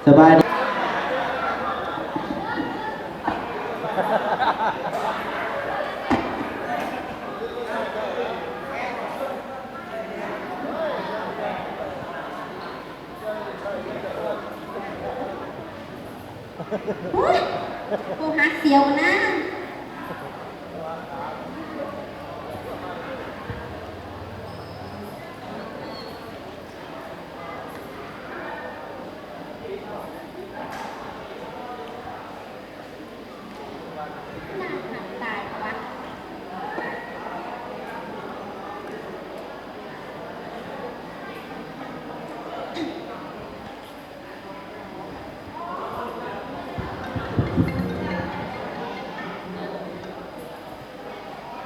ສະບາຍດີ. ໂອ້ຍ ໂທຫາສ່ຽວນະ.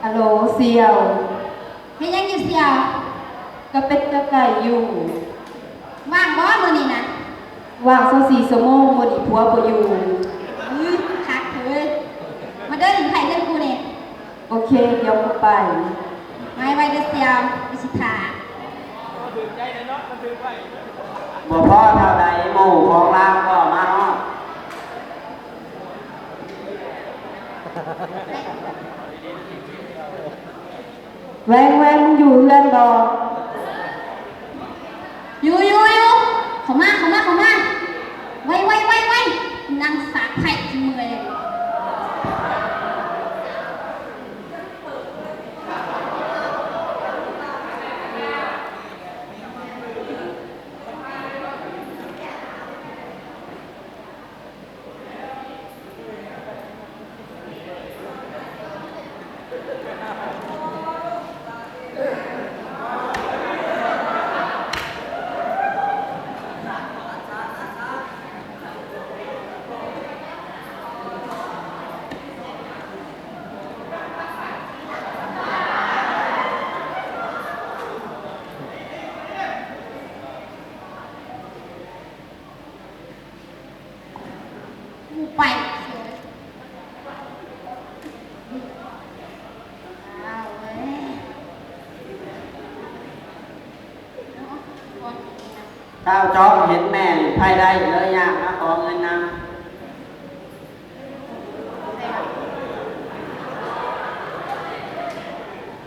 ອາໂຫຼ ສ່ຽວ. ເຮັດຫຍັງຢູ່ສ່ຽວ? ກະເປັນກະໄກ່ຢູ່. ວ່າງບໍ່ມື້ນີ້ນະ? ວ່າງຊາວສີ່ຊົ່ວໂມງ ມື້ນີ້ຜົວບໍ່ຢູ່. ອື ຄັກເຮີ້ຍ. ມາເດີ ຫຼິ້ນໄພ້ເຮືອນກູນີ້. ໂອເຄ ດຽວກູໄປ. ມາໄວໆເດີສ່ຽວ ກູຊິຖ້າ. ບໍ່ພໍເທົ່າໃດ ໝູ່ຂອງລາວກໍມາຮອດ. ແວງ ແວງ ມຶງຢູ່ເຮືອນບໍ່? ຢູ່ ຢູ່ ຢູ່. ເຂົ້າມາ ເຂົ້າມາ ເຂົ້າມາ. ໄວ ໄວ ໄວ ໄວ. ນັ່ງສາກໄຂ່ຈົນເມື່ອຍ. ທ້າວຈອມເຫັນແມ່ຫຼິ້ນໄພ້ໄດ້ ເລີຍຍ່າງມາຂໍເງິນນຳ.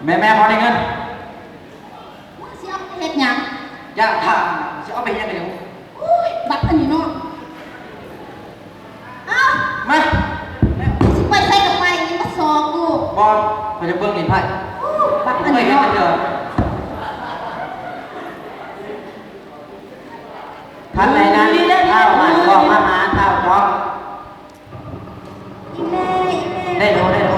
ແມ່ ແມ່ ຂໍໄດ້ເງິນ. ມຶງຊິເອົາໄປເຮັດຫຍັງ? ຢາກຖາມ ຊິເອົາໄປເຮັດຫຍັງ? ໂອ້ຍ ບັກອັນນີ້ເນາະ. ເອົ້າ ມາ ຊິໄປໃສກໍໄປ ຢ່າມາຊອກກູ. ບໍ່ ຂ້ອຍຈະເບິ່ງຫຼິ້ນໄພ້. ໂອ້ຍ ບັກອັນນີ້ເນາະ. ທັນໃດນັ້ນ ທ້າວຫັນກໍມາຫາທ້າວຈອມ. ອີແມ່ ອີແມ່ ໄດ້ໂທ ໄດ້ໂທ.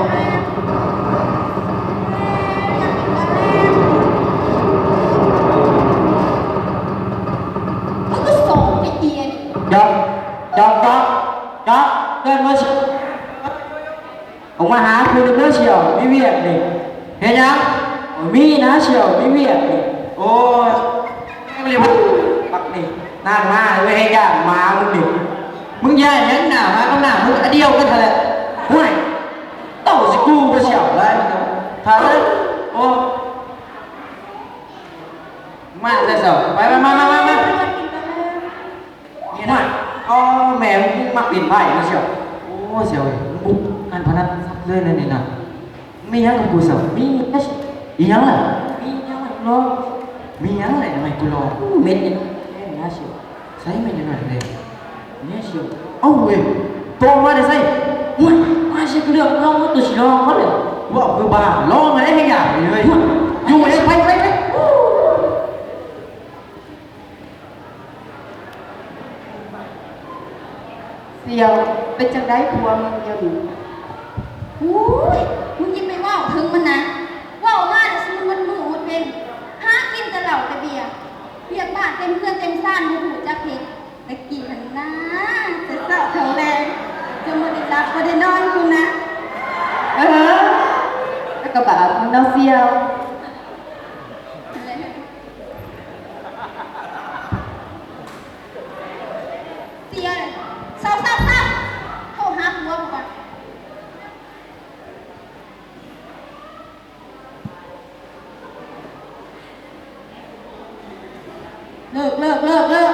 ມັນກໍສອງໄປເອີຍ. ຈອມ ຈອມ ຈອມ ຈອມ ເອີ້ນມາຊິ ອອກມາຫາກູເດີ ເດີສ່ຽວ ມີວຽກນີ້. ເຮັດຫຍັງ? ມີນະສ່ຽວ ມີວຽກນີ້. ໂອ້ຍ ບັກນີ້ ນາງມາເລີຍ ເຮັດຫຍັງມາມຶງນີ້. ມຶງຢ້ານຫຍັງ ໜ້າມາກັບໜ້າມຶງ ອັນດຽວກັນຫັ້ນແຫຼະ. ໂອ້ຍ ໂຕຊິກູບໍ່ສ່ຽວໄດ້ ຖ້າເລີຍ. ໂອ້ ມາແຕ່ເຊົ້າ ໄປ ໄປ ມາ ມາ ມາ ມາ. ໂອ້ຍ ເອົາ ແມ່ມຶງມັກຫຼິ້ນໄພ້ນະສ່ຽວ. ໂອ້ ສ່ຽວເອີຍ ບຸກການພະນັນຊັບເລີຍນະນີ້ນະ. ມີຫຍັງກັບກູສ່ຽວ? ມີ ອີຫຍັງລະ? ມີຫຍັງລະ? ມີຫຍັງລະ? ທຳໄມກູລອງ ເມັດນີ້ນະສ່ຽວ. ໃສເມັດນ້ອຍໆເດ້? ນີ້ສ່ຽວ. ເອົ້າເວີຍ ໂຕມາແຕ່ໃສ? ໂອ້ຍ ມາຊິເລື່ອງລອງ ໂຕຊິລອງເອົາເລີຍ. ເວົ້າຄືບ້າ ລອງແລ້ວເຮັດຫຍັງນີ້ເວີຍ. ຢູ່ເດ້ ໄປ ໄປ ໄປ. ສ່ຽວ ເປັນຈັ່ງໃດຜົວມຶງດຽວນີ້? ໂອ້ຍ ມຶງຢ່າໄປເວົ້າເຖິງມັນນະ. ເວົ້າມາແລ້ວຊຶມໝົດມື້ໝົດເວັນ ຫາກິນແຕ່ເຫຼົ້າແຕ່ເບຍ. ວຽກບ້ານເຕັມເຮືອນເຕັມຊານ ບໍ່ຮູ້ຈັກເຮັດ. ແຕ່ກີ້ຫັ້ນນາ ແຕ່ເຊົ້າເທົ່າແລງ ຈົນບໍ່ໄດ້ຫຼັບບໍ່ໄດ້ນອນພຸ້ນນະ. ເອີ ແລ້ວກໍບາບເນາະສ່ຽວ. ສ່ຽວ ເຊົາ ເຊົາ ເຊົາ ໂທຫາຜົວກູກ່ອນ. ເລີກ ເລີກ ເລີກ ເລີກ.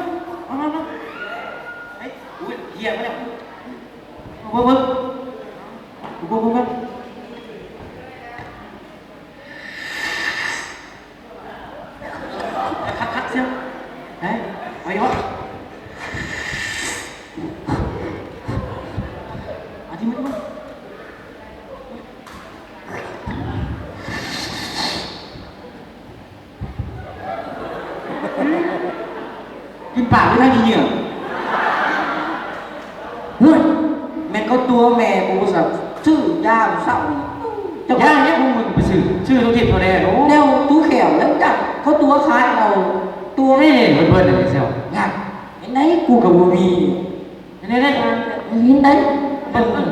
ມາ ມາ ມາ ເຮີ້ຍ ອຸ້ຍ ເຫຍມາແລ້ວ ເບິ່ງ ເບິ່ງ ເບິ່ງ ເບິ່ງ ເບິ່ງ ຄັກໆ ຊຽວ ໄດ້ ເອົາອີກບໍ່? ເອົາທີ່ມື ກິນປາກຫຼືທາງຂີ້ເຫຍື້ອ? ເຮີ້ຍ ແມ່ນເຂົາຕົວະແມ່ກູຊັ້ນ ຊື້ຢາເຊົ້ານີ້ ເຈົ້າ ຢາຫຍັງຂອງມຶງໄປຊື້? ຊື້ໂຕທິບໂຕແດງ ໂອ້ ແນວຕູແຂ້ວ ແລ້ວຈັກເຂົາຕົວະຂາຍເອົາ ຕົວະ ນີ້ ເບິ່ງໆ ນີ້ ຊຽວ ງາມ ເຫັນໄດ໋ ກູກໍບໍ່ມີ ເຫັນໄດ໋ ເຫັນໄດ໋ ເບິ່ງ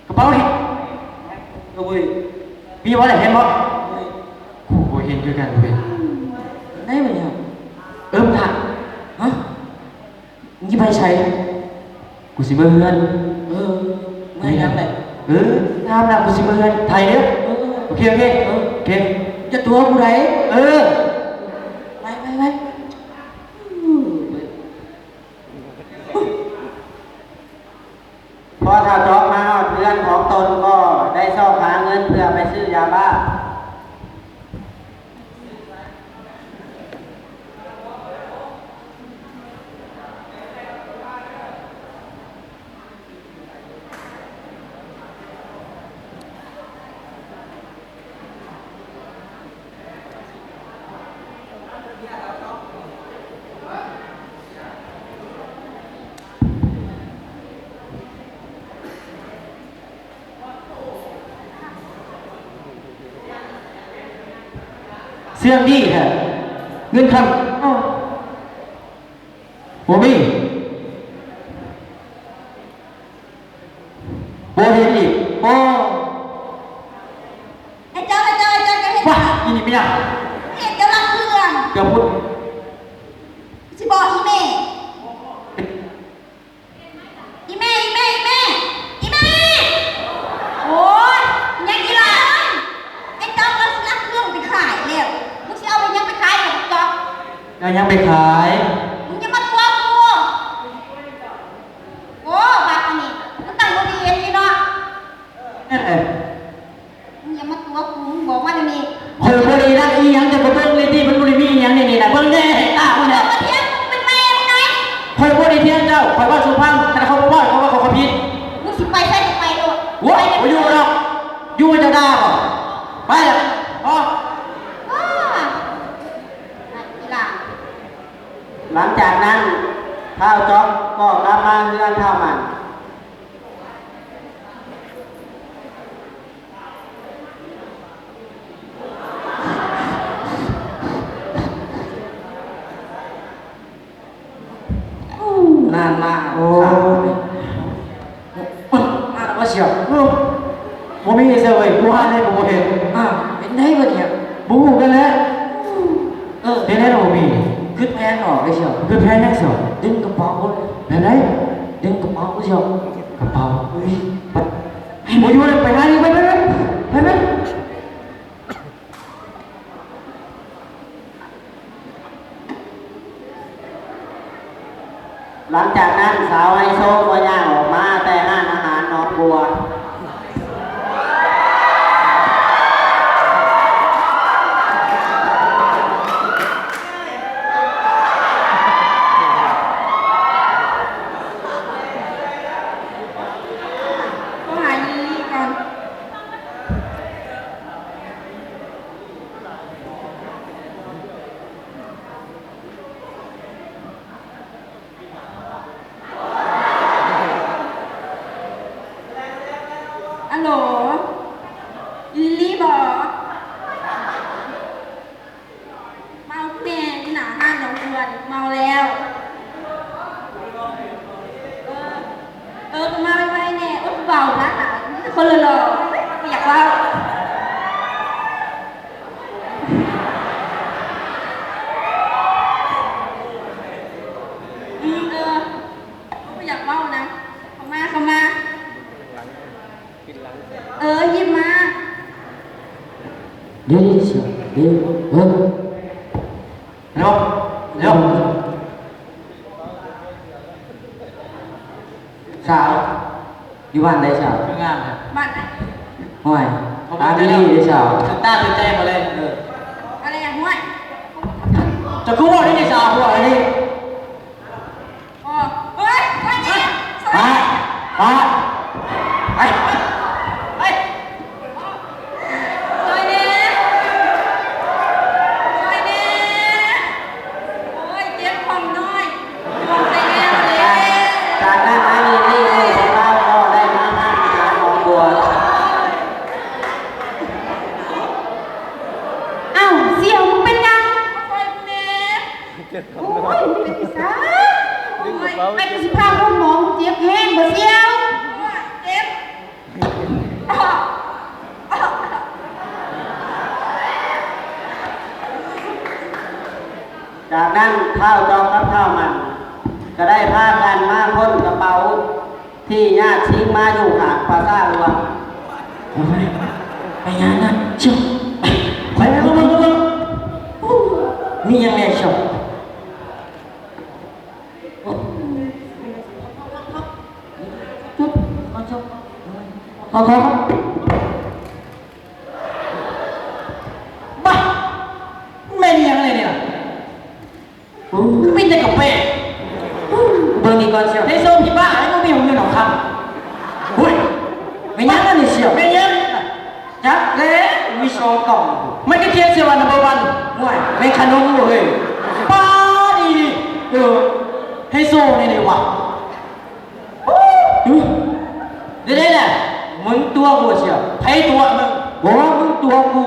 ກະເປົານີ້ ໂອ້ຍ ມີບໍ່ລະ ເຫັນບໍ່? ໂອ້ຍ ກູບໍ່ເຫັນຄືກັນເວີຍ ໄດ້ບໍ່ນີ້? ເອີ ທ່ານ ຮະ ມຶງຊິໄປໃສ? ກູຊິເມືອເຮືອນ ເອີ ເມືອຫຍັງແຫຼະ? ເອີ ງາມລະ ກູຊິເມືອເຮືອນ ຖ່າຍເດີ ເອີ ໂອເຄ ໂອເຄ ເອີ ໂອເຄ ຢ່າຕົວະກູໃດ ເອີ ໄປ ໄປ ໄປ ອື ພໍ ສຽງດີແທ້ ເງິນຄຳ ໂອ້ ບໍ່ມີ ບໍ່ເຫັນອີກ ໂອ້ ໄອ້ເຈົ້າ ໄອ້ເຈົ້າ ໄອ້ເຈົ້າ ເຈົ້າເຮັດ ວ້າ ອີນີ້ແມ່ນຫຍັງ ເຮັດເຈົ້າລັກເຄື່ອງ ເກືອບພຸດ ຊິບອກອີແມ່. ອີແມ່ ອີແມ່ ອີແມ່ ອີແມ່ ໂອ້ຍ ຍັງອີຫຼ້າ ໄອ້ຈອກ ລາວຊິລັກເຄື່ອງໄປຂາຍແລ້ວ ມຶງຊິເອົາໄປຫຍັງໄປຂາຍລະຈອກ ເອົາຫຍັງໄປຂາຍ ມຶງຢ່າມາຕົວະກູ ໂອ້ ບັກອັນນີ້ ມັນຕັ້ງບໍ່ດີອັນນີ້ເນາະ ເອີ ມຶງຢ່າມາຕົວະກູ ມຶງບອກມາດຽວນີ້ ຂ້ອຍບໍ່ໄດ້ລັກອີ່ຫຍັງ ເຈົ້າກໍເບິ່ງເລີຍຕິ ມັນບໍ່ໄດ້ມີອີ່ຫຍັງໃນນີ້ນະ ເບິ່ງແດ່ ຕາມຶງນະ ເຈົ້າມາຖຽງກູເປັນແມ່ມຶງໄດ໋ ຂ້ອຍບໍ່ໄດ້ຖຽງເຈົ້າ ຂ້ອຍເວົ້າສູ່ຟັງ ຄັນເຂົາບໍ່ເວົ້າ ເຂົາວ່າເຂົາຜິດ ມຶງຊິໄປໃສກໍໄປໂລດ ໂອ້ຍ ບໍ່ຢູ່ດອກ ຢູ່ເຈົ້າດ່າບໍ່ ໄປລະ ພໍ ອ້າ ອີ່ຫຼ້າ ຫຼັງຈາກນັ້ນ ທ້າວຈອກກໍກັບມາເຮືອນທ້າວໝັ້ນ. ນານມາ ໂອ້ ມາແລ້ວບໍ່ສ່ຽວ ໂອ້ ບໍ່ມີໃສເວີຍ ກູຫາໃດກໍບໍ່ເຫັນ ອ້າວ ເປັນໃດບັດນີ້ ບໍ່ຮູ້ກັນແຫຼະ ເອີ ເປັນໃດລະບໍ່ມີ ຄິດແຜນອອກເລີຍສ່ຽວ ຄິດແຜນຫຍັງສ່ຽວ ດຶງກະເປົາ ແບບໃດ ດຶງກະເປົາສ່ຽວ ກະເປົາ ເອີຍ ບໍ່ຢູ່ແລ້ວ ໄປຫານີ້ ໄປ ໄປ ໄປ ໄປ ໄປ. ຫຼັງຈາກນັ້ນ ສາວໄຮໂຊກໍຍ່າງອອກມາແຕ່ຮ້ານອາຫານໜອງບົວ. ໂທຫາລີລີກ່ອນ. ອາໂຫຼ ລີລີບໍ? ເມົາແດ່ ຢູ່ໜ້າຮ້ານນ້ອງອ້ວນ ເມົາແລ້ວ. ເອີ ເອີ ກໍມາໄວໆແດ່. ໂອ້ຍ ເວົ້ານະ ມີແຕ່ຄົນຫຼໍ່ໆ ບໍ່ຢາກເວົ້າ. ອືມ ເອີ ບໍ່ຢາກເວົ້ານະ. ເຂົ້າມາ ເຂົ້າມາ. ເອີ ຍິບມາ. ເດ ເດ ເອີ ເຮັລໂຫຼ ເຮັລໂຫຼ ສາວ ຢູ່ບ້ານໃດສາວ? ຄືງາມແທ້. ບ້ານໃດ? ຫ້ວຍ ຕາດີເດ້ສາວ. ຕາຖືກໃຈເຂົາເລີຍ. ເອີ ອະໄລຫະ ຫ້ວຍ ເຈົ້າຄືເວົ້າແນວນີ້ສາວ? ຫ້ວຍ ອັນນີ້ ໂອ້ຍ ໂອ້ຍ ຊ່ວຍແດ່ ຊ່ວຍ ປ້າ ປ້າ ໄປ ໄປ ຊ່ວຍແດ່ ຊ່ວຍແດ່ ໂອ້ຍ ເຈັບຂອງນ້ອຍ ຂອງໃສ່ແລ້ວເດ້. ຈາກນັ້ນມານີ້ ນີ້ຂອງລາວກໍໄດ້ມາທາງອາຫານໜອງບົວ. ອ້າວ ສ່ຽວ ມຶງເປັນຫຍັງ? ຊ່ອຍກູແດ່. ໂອ້ຍ ເປັນອີ່ຫຍັງ? ໂອ້ຍ ໄປຊິພາໂຮງໝໍ ເຈັບແຮງບໍ່ສ່ຽວ? ເຈັບ. ຈາກນັ້ນ ທ້າວຈອກກັບທ້າວໝັ້ນ ກໍໄດ້ພາກັນມາຄົ້ນກະເປົາ ທີ່ຍາດຊິງມາຢູ່ຂ້າງປ່າຊ້າຫຼວງ. ໂອ້ຍ ໄປຫານະ ເຈົ້າ ໄປ ໄປ ໄປ ໄປ ມີຫຍັງແດ່ເຈົ້າ? ໂອ້ ເຈົ້າ ເຈົ້າ ເຈົ້າ. ຂໍ ຂໍ. ມີແຕ່ກາແຟ. ເບິ່ງນີ້ກ່ອນຊຽວ. ໃນໂຊພີ້ບ້າ ໃຫ້ບໍ່ມີຫົວເງິນຫົວຄຳ. ໂອ້ຍ ແມ່ນຫຍັງອັນນີ້ຊຽວ? ແມ່ນຫຍັງ? ຈັກແຫຼະ ມີສອງກ່ອງ. ມັນກະຂຽນຊື່ວ່າ number one. ໂອ້ຍ ແມ່ນຂະໜົມບໍ່ເຮີ້ຍ? ປ້າ ນີ້ ນີ້ ເອີ ໃຫ້ໂຊແດ່ນີ້ຫວາ. ເດ ເດ ເດ ມຶງຕົວະກູຊຽວ. ໃຜຕົວະມຶງ? ບໍ່ ມຶງຕົວະກູ.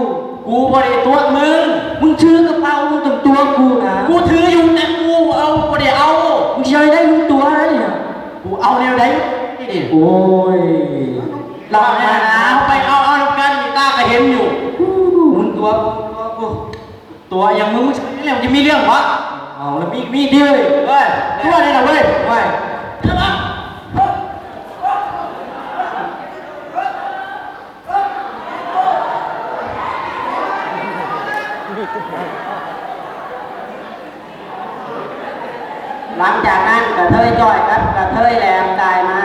ກູບໍ່ໄດ້ຕົວະມຶງ. ມຶງຖືກະເປົາ ມຶງຕ້ອງຕົວະກູນະ. ກູຖືຢູ່ ແຕ່ກູເອົາ ບໍ່ໄດ້ເອົາ. ມຶງຊິເອົາໃດ ມຶງຕົວະນະນີ້. ກູເອົາແນວໃດ? ໂອ້ຍ ລະຫາໄປເອົາ ເອົານຳກັນ ຕາກະເຫັນຢູ່. ມຶງຕົວະກູ ຕົວະກູ. ຕົວະຫຍັງມຶງ? ມຶງຊິມີເລື່ອງຫວາ? ເອົາລະ ມີ ມີເດ. ເອີຍ ຕົວະແດ່ລະເວີຍ. ເວີຍ ຫຼັງຈາກນັ້ນ ກະເທີຍຈ້ອຍກັບກະເທີຍແຫຼມກາຍມາ.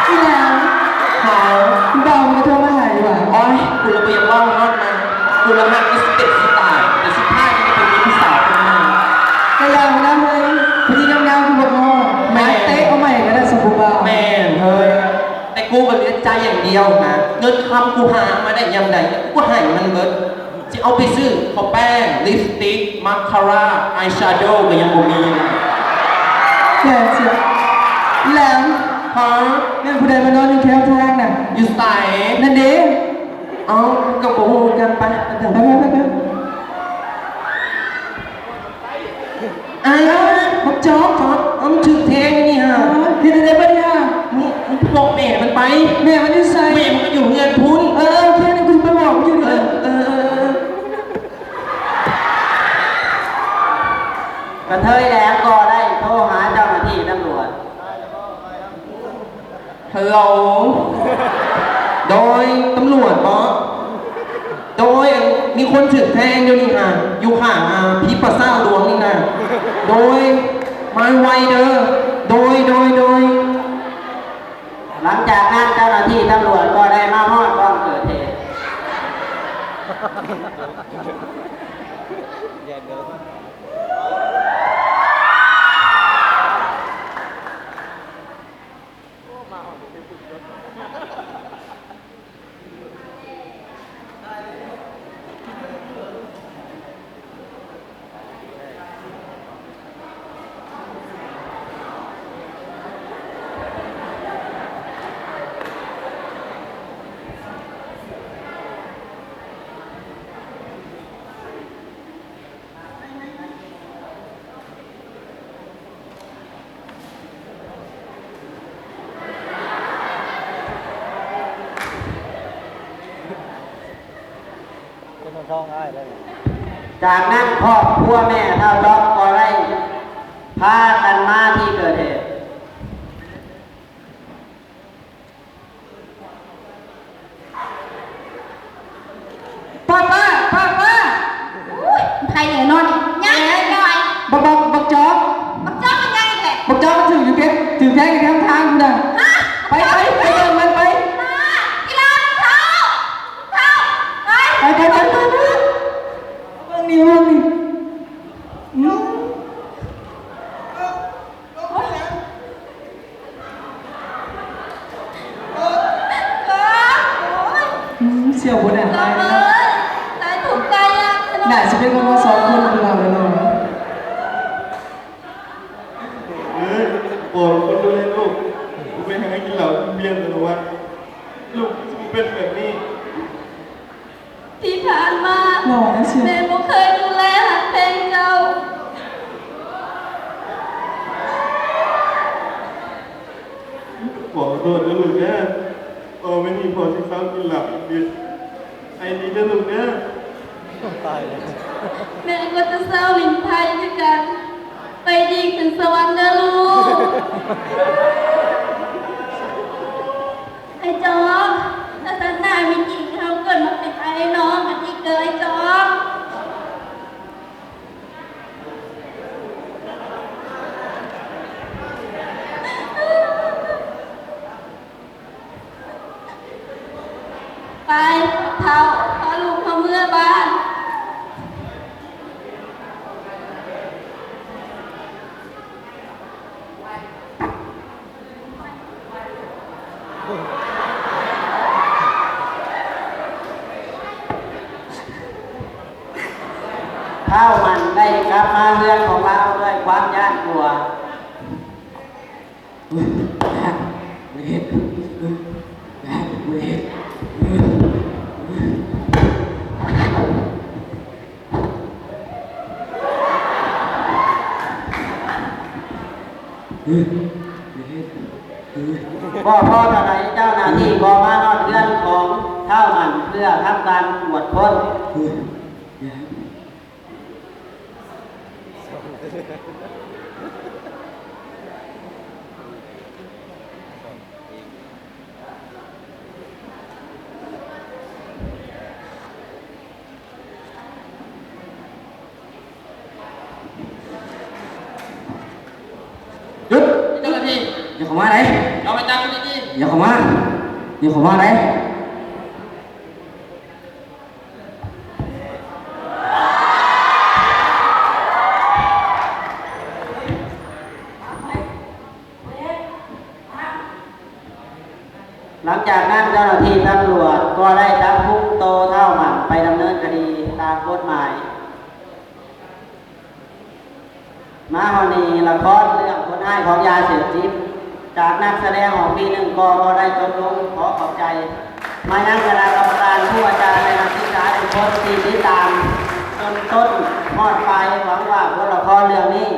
ອີ່ຫຍັງ? ຫາຍ? ຜູ້ບ່າວມັນກະໂທມາຫາຢູ່ຫວາ? ໂອ້ຍ ກູລະບໍ່ຢາກເວົ້າຮອດມັນ. ກູລະມັກອີສະເຕັດສະຕາຍ ແຕ່ສຸດທ້າຍມັນກະໄປມີຜູ້ສາວຄົນໃໝ່. ກະຢ່າມານະເຮີ້ຍ ຜູ້ທີ່ງາມໆຄືພວກເຮົາ ແມ່ນ ເຕະເອົາໃໝ່ກະໄດ້ສຳພວກບ່າວ. ແມ່ນເຮີ້ຍ ແຕ່ກູກະເຫຼືອໃຈຢ່າງດຽວນະ. ເງິນຄຳກູຫາມາໄດ້ຍາມໃດ ກູກະໃຫ້ມັນເບິດ. ຊິເອົາໄປຊື້ເຂົ້າແປ້ງ ລິບສະຕິກ ມາສຄາຣາ ອາຍແຊໂດກະຍັງບໍ່ມີເລີຍ. ແຫຼມຊຽວ ແຫຼມ. ຫາ? ແມ່ນຜູ້ໃດມານອນຢູ່ແຄມທາງນະ? ຢູ່ໃສ? ນັ້ນເດ. ເອົ້າ ກະບໍ່ຮູ້ຄືກັນ. ໄປ ໄປ ໄປ ໄປ. ອ້າ ບັກຈອກ ຈອກ ເອົາ ມັນຖືກແທງອັນນີ້ຫາ. ເຮັດຈັ່ງໃດບາດນີ້ຫາ? ມຶງ ມຶງບອກແມ່ມັນໄປ. ແມ່ມັນຢູ່ໃສ? ແມ່ມັນກະຢູ່ເຮືອນພຸ້ນ. ເອີ ໂອເຄ ດຽວກູຊິໄປບອກມັນຢູ່ເດີ. ເອີ ເອີ ເອີ. ກະເທີຍແຫຼມກໍໄດ້ໂທຫາເຈົ້າໜ້າທີ່ຕຳຫຼວດ. ຮັລໂຫຼ ໂດຍ ຕຳຫຼວດບໍ? ໂດຍ ມີຄົນຖືກແທງດຽວນີ້ນະ ຢູ່ຂ້າງ ອາ ຜີປາສາດຫຼວງນີ້ນະ. ໂດຍ ມາໄວເດີ. ໂດຍ ໂດຍ ໂດຍ. ຫຼັງຈາກນັ້ນເຈົ້າໜ້າທີ່ຕຳຫຼວດກໍໄດ້ມາຮອດບ່ອນເກີດເຫດ. ຈາກນັ້ນຄອບຄົວແມ່ທ້າວຈອບກໍໄດ້ພາກັນມາທີ່ເກີດເຫດ. ປ້າ ປ້າ ປ້າ ປ້າ. ໂອ້ຍ ໃຜແນ່ນອນ ຍ່າງໜ້ອຍ. ບັກ ບັກ ບັກຈອກ. ບັກຈອກມັນຫຍັງອີກແຫຼະ? ບັກຈອກມັນຖືກຢູ່ແຄມ ຖືກແທງຢູ່ແຄມທາງພຸ້ນນະ. ຮະ? ໄປ ໄປ ໄປເບິ່ງມັນໄປ. ອີ່ຫຼ້າ ເຖົ້າ ເຖົ້າ ໄປ ໄປ ໄປ ໄປ ໄປ. ເບິ່ງນີ້ ເບິ່ງນີ້. ອືມ. ອືມ ສ່ຽວບໍ່ໄດ້ ຕາຍແລ້ວ. ຕາຍທຸກຕາຍຍາກແທ້ເນາະ. ໜ້າຊິເປັນຄົນມາສອງຄົນ ຄືວ່າແລ້ວເນາະ. ເອີຍ ບອກຄົນດູແລລູກ ໄປຫາກິນເຫຼົ້າກິນເບຍແຕ່ລະວັນ ລູກຊິບໍ່ເປັນແບບນີ້. ທີ່ຜ່ານມາ ແມ່ບໍ່ເຄີຍດູແລຮັກແພງເຈົ້າ. ຂໍໂທດເດີລູກເດີ. ຕໍ່ໄປນີ້ພໍ່ຊິເຊົາກິນເຫຼົ້າກິນເບຍ. ໃຫ້ດີເດີລູກເດີ. ແມ່ກໍຈະເຊົາຫຼິ້ນໄພ້ຄືກັນ. ໄປດີຂຶ້ນສະຫວັນເດີລູກ. ໄອ້ຈອກ ຖ້າຊາດໜ້າມີຈິງ ເຮົາເກີດມາເປັນອ້າຍນ້ອງກັນອີກເດີ ໄອ້ຈອກ. ໄປ ເຖົ້າ ພາລູກເຮົາເມືອບ້ານ. ມາເຮືອນຂອງລາວດ້ວຍຄວາມຢ້ານກົວ. ບໍ່ພໍເທົ່າໃດ, ເຈົ້າໜ້າທີ່ກໍມາຮອດເຮືອນຂອງທ້າວໝັ້ນເພື່ອທຳການກວດຄົ້ນ. ຢຸດ! ເຈົ້າໜ້າທີ່! ຢ່າເຂົ້າມາໄດ໋! ເຈົ້າໄປຈັບມັນດີໆ! ຢ່າເຂົ້າມາ! ຢ່າເຂົ້າມາໄດ໋! ຫຼັງຈາກນັ້ນເຈົ້າໜ້າທີ່ຕຳຫຼວດກໍໄດ້ຈັບກຸມໂຕທ້າວໝັ້ນໄປດຳເນີນຄະດີຕາມກົດໝາຍ. ມາຮອດນີ້ ລະຄອນເລື່ອງຄົນຮ້າຍຂອງຢາເສບຕິດ ຈາກນັກສະແດງຂອງປີໜຶ່ງ ກໍ ກໍໄດ້ຈົບລົງ. ຂໍຂອບໃຈມາຍັງຄະນະກຳມະການ, ຄູອາຈານ ແລະ ນັກສຶກສາທຸກຄົນທີ່ຕິດຕາມຈົນຕົ້ນຮອດປາຍ. ຫວັງວ່າບົດລະຄອນເລື່ອງນີ້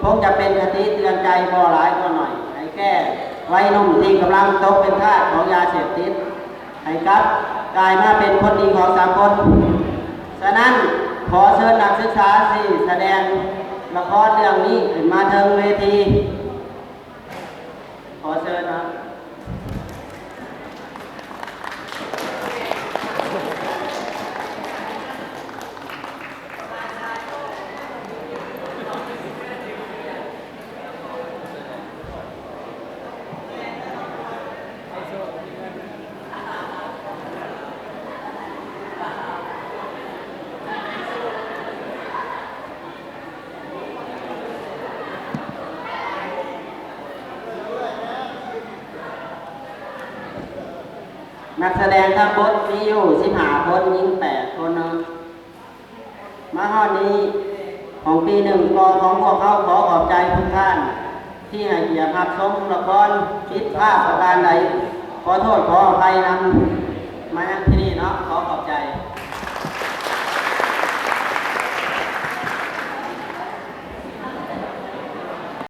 ຄົງຈະເປັນຄະຕິເຕືອນໃຈບໍ່ຫຼາຍກໍໜ້ອຍ ໃຫ້ແກ່ໄວໜຸ່ມທີ່ກຳລັງຕົກເປັນທາດຂອງຢາເສບຕິດ ໃຫ້ກັບກາຍມາເປັນຄົນດີຂອງສັງຄົມ. ສະນັ້ນ, ຂໍເຊີນນັກສຶກສາທີ່ສະແດງລະຄອນເລື່ອງນີ້ຂຶ້ນມາເທິງເວທີ. ຂໍເຊີນເນາະ. ນັກສະແດງທັງໝົດມີຢູ່ສິບຫ້າຄົນ, ຍິງແປດຄົນເນາະ. ມາຮອດນີ້ ຂອງປີໜຶ່ງ ກໍຂອງພວກເຮົາຂໍຂອບໃຈທຸກທ່ານທີ່ໃຫ້ກຽດຮັບຊົມລະຄອນ. ຜິດພາດປະການໃດ ຂໍໂທດຂໍອະໄພນຳ. ມາຍັງທີ່ນີ້ເນາະ ຂໍຂ